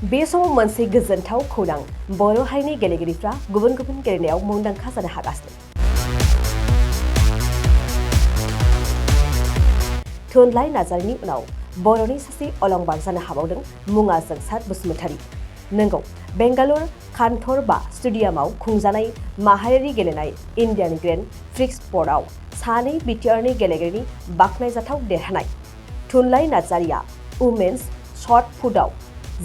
बे समाव मोनसे गोजोनथाव खौरां बर' हारिनि गेलेगिरिफ्रा गुबुन गुबुन गेलेनायाव मुंदांखा जानो हागासिनो। थुनलाइ नार्जारिनि उनाव बर'नि सासे अलंबार जानो हाबावदों मुङा जोंसार बसुमतारी। नंगौ, बेंगालुर कान्थरबा स्टेडियामाव खुंजानाय माहारियारि गेलेनाय इन्डियान ग्रेन्ड प्रिक्स स्पर्टआव सानै बिटिआरनि गेलेगिरिनि बाखनायजाथाव देरहानाय। थुनलाइ नार्जारिया उमेन्स शट पुटआव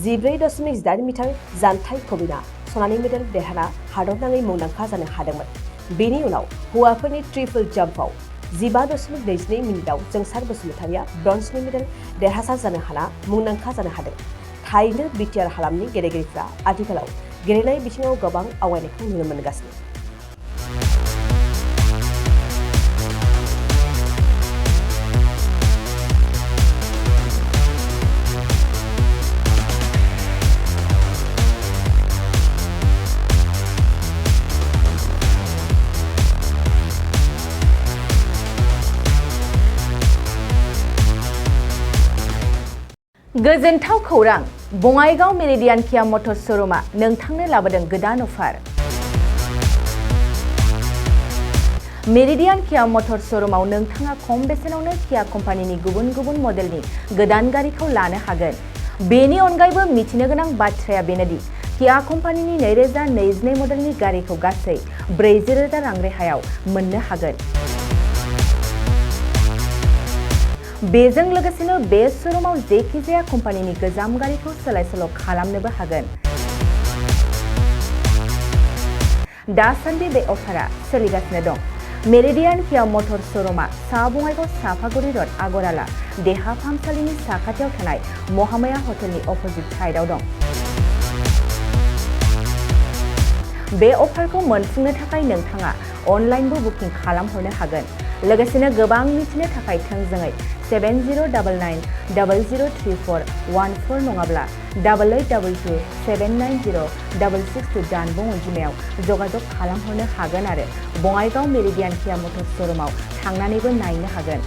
14.8 मिटार जानथाइ खुबैना सनानि मेडेल देरहाना हादरनाङै मुंदांखा जानो हादोंमोन। बेनि उनाव हौवाफोरनि ट्रिपल जाम्पआव 15.22 मिनिटआव जोंसार बसुमतारीया ब्रन्जनि मेडेल देरहासार जानो हाना मुंदांखा जानो हादों। थारैनो बिटिआर हालामनि गेलेगिरिफ्रा आथिखालाव गेलेनाय बिथिङाव गोबां आवगायनायखौ नुनो मोनगासिनो। गोजोनथाव खौरां, बङाइगाव मेरिडियान किया मटर्स श'रुमआ नोंथांनो लाबोदों गोदान अफार। मेरिडियान किया मटर्स श'रुमआव नोंथाङा खम बेसेनावनो किया कम्पानिनि गुबुन गुबुन मडेलनि गोदान गारिखौ लानो हागोन। बेनि अनगायैबो मिथिनो गोनां बाथ्राया बेनोदि किया कम्पानिनि 2022 मडेलनि गारिखौ गासै 40,000 रां रेहायाव मोननो हागोन। बेजों लोगोसेनो बे श'रुमाव जेखिजाया कम्पानिनि गोजाम गारिखौ सोलाय-सोल' खालामनोबो हागोन। दासान्दि बे अफारा सोलिगासिनो दं। मेरिडियान किया मटर्स श'रुमआ सा बङाइगाव साफागुरि र'ड आगराला देहा फाहामसालिनि साखाथियाव थानाय महामाया हटेलनि अपोजिट साइडआव दं। बे अफारखौ मोनफुंनो थाखाय नोंथाङा अनलाइनबो बुकिं खालामहरनो हागोन। लोगोसेनो गोबां मिथिनो थाखाय थोंजोङै 7099003414 नङाब्ला 8822790662 जानबुं अनजिमायाव जगाजग खालामहरनो हागोन आरो बङाइगाव मेरिडियान किया मटर्स श'रुमआव थांनानैबो नायनो हागोन।